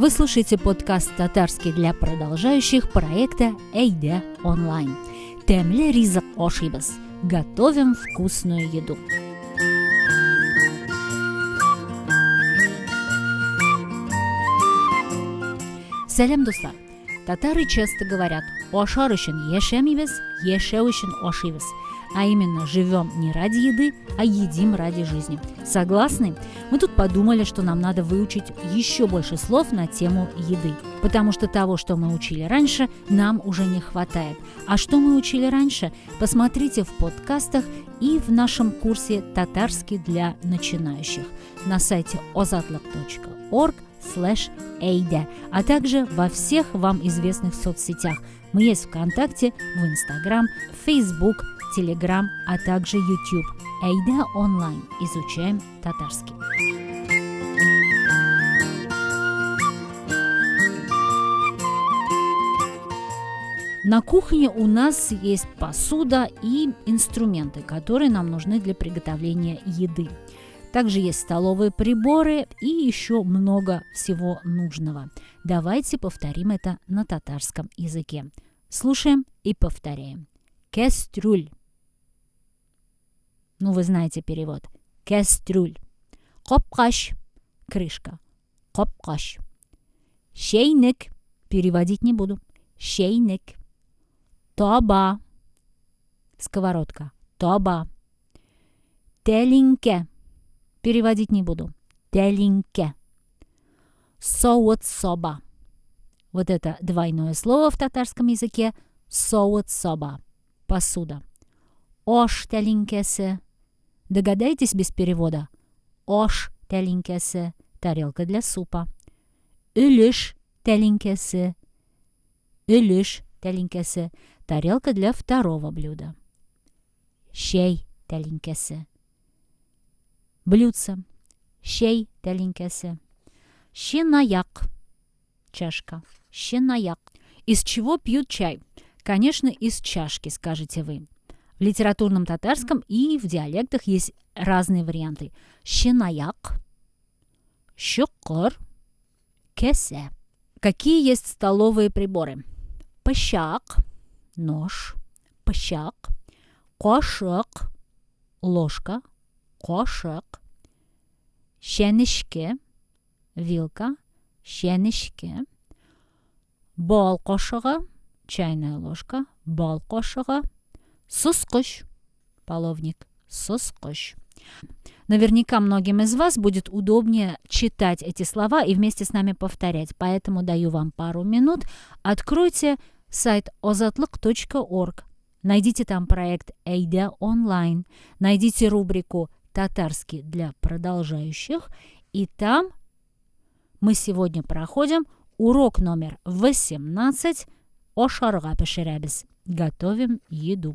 Вы слушаете подкаст «Татарский для продолжающих» проекта «Әйдә онлайн». Тәмле ризык ашыйбыз. Готовим вкусную еду. Сәлам, дуслар! Татары часто говорят, ашар өчен яшәмибез, яшәү өчен ашыйбыз. А именно, живем не ради еды, а едим ради жизни. Согласны? Мы тут подумали, что нам надо выучить еще больше слов на тему еды. Потому что того, что мы учили раньше, нам уже не хватает. А что мы учили раньше, посмотрите в подкастах и в нашем курсе «Татарский для начинающих» на сайте ozatliq.org слэш Эйдә, а также во всех вам известных соцсетях. Мы есть ВКонтакте, в Инстаграм, Фейсбук, Телеграм, а также YouTube. Әйдә онлайн. Изучаем татарский. На кухне у нас есть посуда и инструменты, которые нам нужны для приготовления еды. Также есть столовые приборы и еще много всего нужного. Давайте повторим это на татарском языке. Слушаем и повторяем. Кәстрүл. Ну, вы знаете перевод. Кәстрүл. Капкач. Крышка. Капкач. Чәйнек. Переводить не буду. Чәйнек. Таба. Сковородка. Таба. Тәлинкә. Переводить не буду. Тәлинкә. Савыт-саба. Вот это двойное слово в татарском языке. Савыт-саба. Посуда. Аш тәлинкәсе. Догадайтесь без перевода? Аш тәлинкәсе. Тарелка для супа. Өлеш тәлинкәсе. Өлеш тәлинкәсе. Тарелка для второго блюда. Чәй тәлинкәсе. Блюдце. Чәй тәлинкәсе. Чынаяк. Чашка. Чынаяк. Из чего пьют чай? Конечно, из чашки, скажете вы. В литературном татарском и в диалектах есть разные варианты. Чынаяк, чокыр, кәсә. Какие есть столовые приборы? Пычак, нож, пычак, кашык, ложка, кашык, чәнечке, вилка, чәнечке, бал кашыгы, чайная ложка, бал кашыгы, соскыч, половник, соскыч. Наверняка многим из вас будет удобнее читать эти слова и вместе с нами повторять, поэтому даю вам пару минут. Откройте сайт ozatliq.org. Найдите там проект Әйдә онлайн, найдите рубрику «Татарский для продолжающих», и там мы сегодня проходим урок номер 18 «Ашарга пешерәбез». Готовим еду.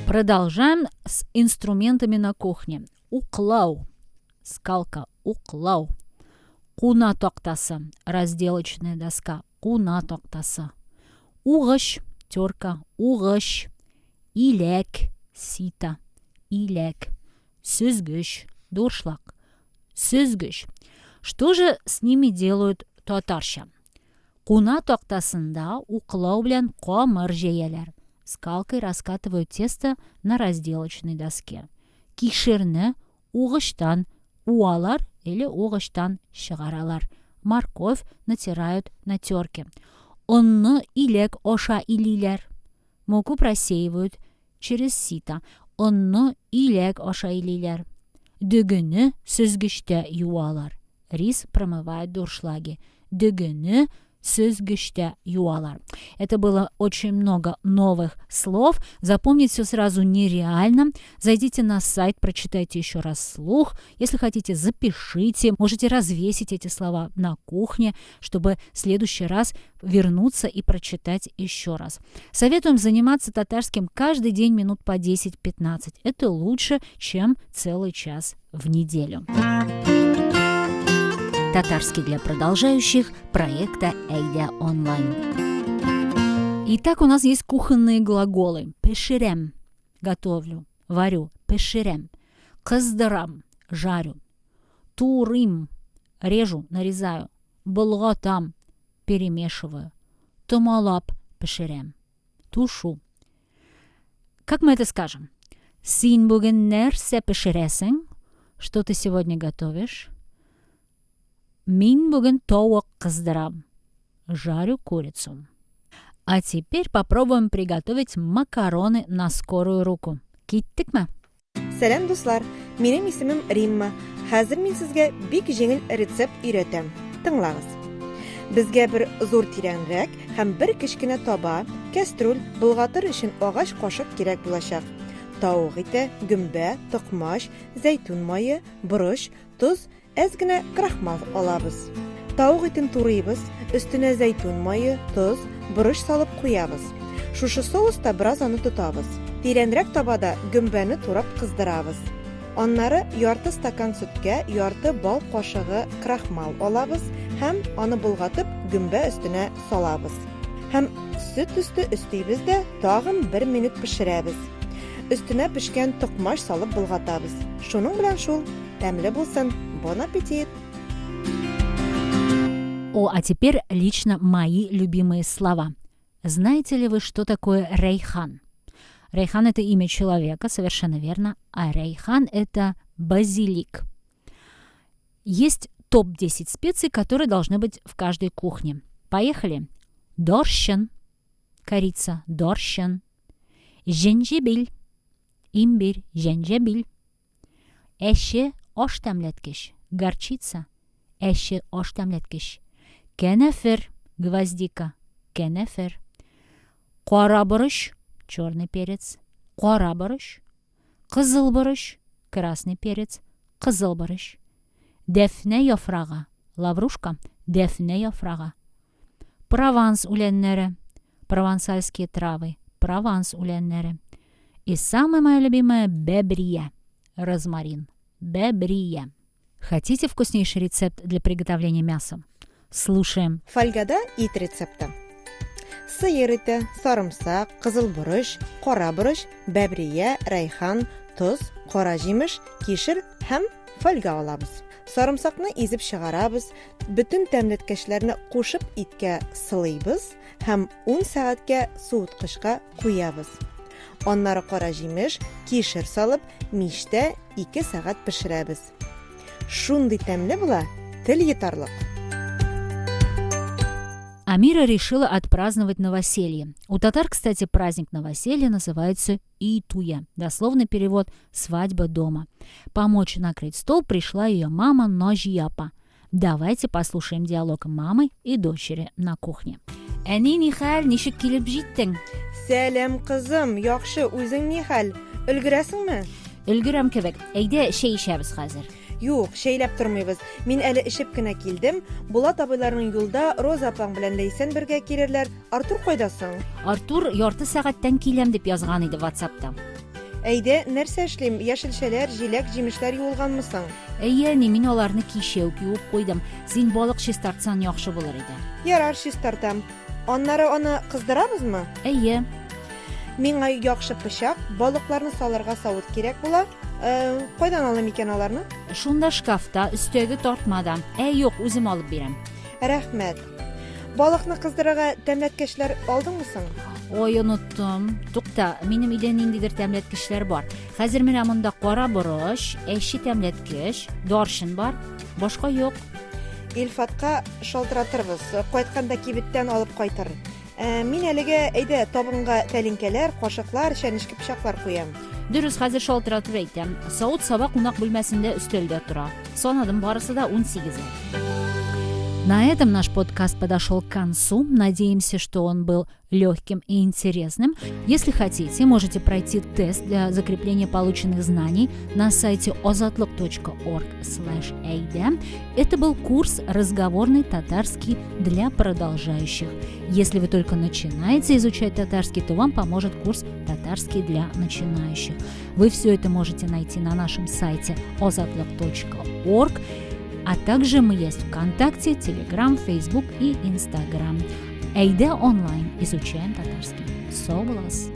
Продолжаем с инструментами на кухне. Уклау. Скалка. Уклау. Куна тактасы. Разделочная доска. Куна тактасы. Угыч. Терка. Угыч. Иләк. Сито. Иләк. Сөзгеч. Дуршлаг. Сөзгеч. Что же с ними делают татарча? Куна тактасында уклау белән камыр җәяләр. Скалкой раскатывают тесто на разделочной доске. Кишерне угычтан уалар или угычтан чыгаралар. Морковь натирают на терке. Онны иләк аша илиләр. Муку просеивают через сито. Онны иләк аша илиләр. Дөгене сөзгечтә юалар. Рис промывают дуршлаги. Дөгене Сөзгечтә юалар. Это было очень много новых слов. Запомнить все сразу нереально. Зайдите на сайт, прочитайте еще раз вслух. Если хотите, запишите. Можете развесить эти слова на кухне, чтобы в следующий раз вернуться и прочитать еще раз. Советуем заниматься татарским каждый день минут по 10-15. Это лучше, чем целый час в неделю. Татарский для продолжающих проекта Әйдә онлайн. Итак, у нас есть кухонные глаголы. Пешерәм – готовлю, варю, пешерәм. Кыздырам – жарю. Турыйм – режу, нарезаю. Болгатам – перемешиваю. Томалап пешерәм. Тушу. Как мы это скажем? Син бүген нәрсә пешерәсең? Что ты сегодня готовишь? Мин бүген тавык кыздырам. Жарю курицу. А теперь попробуем приготовить макароны на скорую руку. Киттекме? Сәлам, дуслар! Минем исемем Римма. Хәзер мин сезгә бик җиңел рецепт өйрәтәм. Тыңлагыз. Безгә бер зур тирәнрәк һәм бер кечкенә таба, кәстрүл, болгатыр өчен агач кашык кирәк булачак. Тавык ите, гөмбә, токмач, зәйтүн мае, борыч, тоз, Әз генә крахмал алабыз. Тавык итен турыйбыз, өстенә зәйтүн мае, тоз, борыч салып куябыз. Шушы соуста бераз аны тотабыз. Тирәнрәк табада гөмбәне турап кыздырабыз. Аннары ярты стакан сөткә ярты бал кашыгы крахмал алабыз һәм аны болгатып гөмбә өстенә салабыз. Һәм сөт өсте өстибез дә тагын бер минут пешерәбез. Өстенә пешкән токмач салып болгатабыз. Шуның белән шул. Тәмле булсын! Бон аппетит! О, а теперь лично мои любимые слова. Знаете ли вы, что такое рейхан? Рейхан – это имя человека, совершенно верно, а рейхан – это базилик. Есть топ-10 специй, которые должны быть в каждой кухне. Поехали! Дорщен – корица, дорщен. Зенджибиль – имбирь, зенджабиль. Әче аш тәмләткеч, горчица, әче аш тәмләткеч. Кәнәфер, гвоздика, кәнәфер. Кара борыч, черный перец, кара борыч. Кызыл борыч, красный перец, кызыл борыч. Дәфнә яфрагы, лаврушка, дәфнә яфрагы. Прованс үләннәре, провансальские травы, прованс үләннәре. И самое мое любимое – бәбрия, розмарин, бәбрия. Хотите вкуснейший рецепт для приготовления мяса? Слушаем. Фольгада ит рецепты. Сыер ите, сарымсак, кызыл борыч, кара борыч, бәбрия, рәйхан, тоз, кара җимеш, кишер һәм фольга алабыз. Сарымсакны изеп чыгарабыз, бөтен тәмләткечләрне кушып иткә сылыйбыз һәм 10 сәгатькә суыткычка куябыз. Аннары кара җимеш, кишер салып, мичтә 2 сәгать пешерәбез. Шундый тәмле була, тел йотарлык. Амира решила отпраздновать новоселье. У татар, кстати, праздник новоселья называется Итуя. Дословный перевод «свадьба дома». Помочь накрыть стол пришла ее мама Ножьяпа. Давайте послушаем диалог мамы и дочери на кухне. Әни, нихәл, ничек килеп җиттең? Сәлам, кызым, яхшы, үзең нихәл? Өлгерәсеңме? Өлгерәм кебек. Әйдә, чәй эчәбез хәзер. Юк, чәйләп тормыйбыз. Мин әле эчеп кенә килдем. Булат абыйларның юлда, Роза апаң белән Ләйсән бергә килерләр. Артур кайда соң? Артур ярты сәгатьтән киләм дип язган иде WhatsAppта. Әйдә, нәрсә эшлим? Яшелчәләр, җиләк-җимешләр юылганмы соң? Әйе, әни, мин аларны кичә үк юып куйдым. Син балык чистартсаң яхшы булыр иде. Ярар, чистартам. Аннары аны кыздырабызмы? Әйе. Миңа яхшы пычак, балыкларны салырга савыт кирәк була. Э, кайдан алыйм икән аларны? Шунда шкафта, өстәге тартмада. Ә юк, үзем алып бирәм. Рәхмәт. Балыкны кыздырырга тәмләткечләр алдыңмы соң? Ой, оныттым. Тукта, минем өйдә ниндидер тәмләткечләр бар. Хәзер менә монда кара борыч, әче тәмләткеч, дарчын бар. Башка юк. Илфатка шалтыратырбыз. Кайтканда кибеттән алып кайтыр. Ә, мин әлегә әйдә табынга тәлинкәләр, кашыклар, чәнечке пычаклар куям. Дөрес, хәзер шалтыратып әйтәм. Савыт-саба кунак бүлмәсендә өстәлдә тора. Санадым, барысы да 18. На этом наш подкаст подошел к концу. Надеемся, что он был легким и интересным. Если хотите, можете пройти тест для закрепления полученных знаний на сайте ozodlik.org/ayda. Это был курс «Разговорный татарский для продолжающих». Если вы только начинаете изучать татарский, то вам поможет курс «Татарский для начинающих». Вы все это можете найти на нашем сайте ozodlik.org, а также мы есть ВКонтакте, Телеграм, Фейсбук и Инстаграм. Әйдә онлайн изучаем татарский. Сау булыгыз!